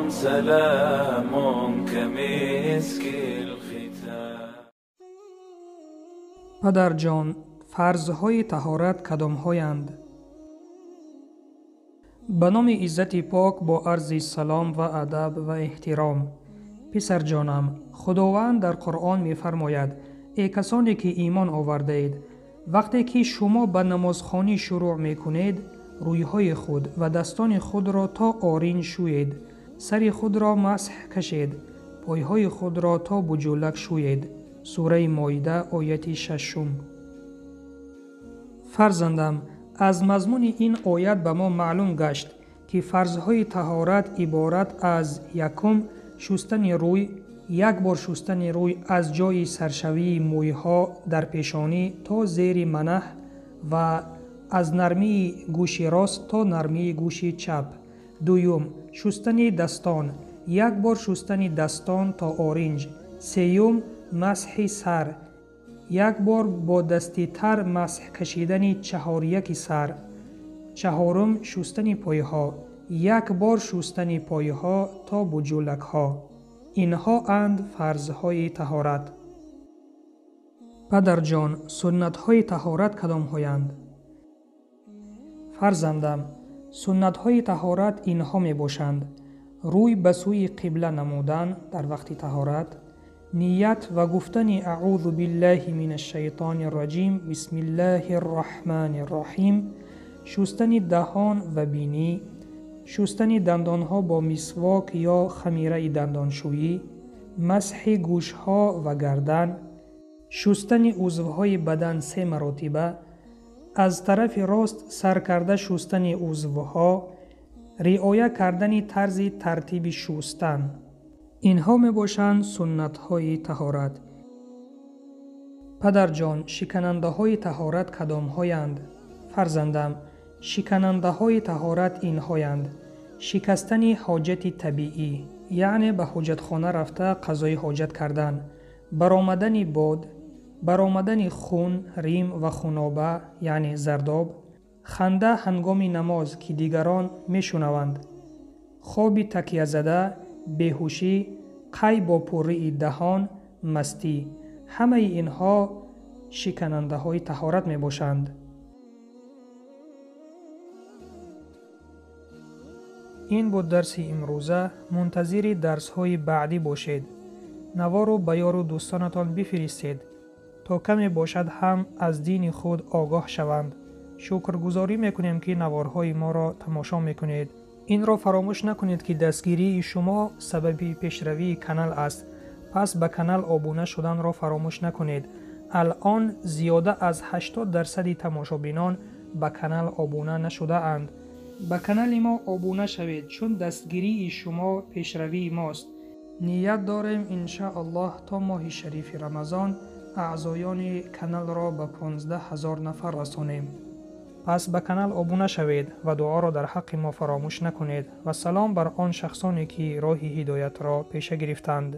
سلام كمسك الختام. Падарҷон, фарзҳои таҳорат кадомҳоянд? Ба номи Иззати Пок бо арзи салом ва адаб ва эҳтиром. Писарҷонам, Худованд дар Қуръон мефармояд: эй касоне ки имон овардаед, вақте ки шумо ба намозхонӣ шурӯъ мекунед, рӯйҳои худ ва дастони худро то орин шӯед, сари худро масҳ кашед, пойҳои худро то буҷулак шӯед. Сураи Моида, ояти 6. Фарзандам, аз мазмуни ин оят ба мо маълум гашт, ки фарзҳои таҳорат иборат аз: якум, шустани рӯй, як бор шустани рӯй аз ҷойи саршавии мӯйҳо дар пешонӣ то зери манаҳ ва аз нармии гӯши рост то нармии гӯши чап. Дуюм, шустани дастон, як бор шустани дастон то оринҷ. Сеюм, масҳи сар, як бор бо дасти тар масҳ кашидани чаҳоряки сар. Чаҳорум, шустани пойҳо, як бор шустани пойҳо то буҷулакҳо. Инҳо анд фарзҳои таҳорат. Падарҷон, суннатҳои таҳорат кадомҳоянд? Фарзандам, суннатҳои таҳорат инҳо мебошанд: рӯй ба сӯи қибла намудан дар вақти таҳорат, ният ва гуфтани аъузу биллаҳи минаш шайтони раҷим, бисмиллаҳи рраҳмани рраҳим, шустани даҳон ва бинӣ, шустани дандонҳо бо мисвок ё хамираи дандоншӯӣ, масҳи гӯшҳо ва гардан, шустани узвҳои бадан 3 маротиба, аз тарафи рост сар карда шустани узвҳо, риоя кардани тарзи тартиби шустан. Инҳо мебошанд суннатҳои таҳорат. Падарҷон, шиканандаҳои таҳорат кадомҳоянд? Фарзандам, шиканандаҳои таҳорат инҳоянд: шикастани ҳоҷати табиӣ, яъне ба ҳоҷатхона рафта қазои ҳоҷат кардан, баромадани бод, баромадани хун, рим ва хуноба, яъне зардоб, ханда ҳангоми намоз, ки дигарон мешунаванд, хоби такязада, беҳушӣ, қай бо пуррии даҳон, мастӣ. Ҳамаи инҳо шиканандаҳои таҳорат мебошанд. Ин буд дарси имрӯза. Мунтазири дарсҳои баъдӣ бошед. Наворо ба ёру дӯстонатон бифиристед, то каме бошад ҳам аз дини худ огоҳ шаванд. Шукргузорӣ мекунем, ки наворҳои моро тамошо мекунед. Инро фаромӯш накунед, ки дастгирии шумо сабаби пешравии канал аст. Пас ба канал обуна шуданро фаромӯш накунед. Алон зиёда аз 80% тамошобинон ба канал обуна нашудаанд. Ба канали мо обуна шавед, чун дастгирии шумо пешравии мост. Ният дорем иншааллоҳ то моҳи шарифи Рамазон аъзоёни каналро ба 15 000 нафар расонем. Пас ба канал обуна шавед ва дуоро дар ҳаққи мо фаромӯш накунед. Ва салом бар он шахсоне, ки роҳи ҳидоятро пеша гирифтанд.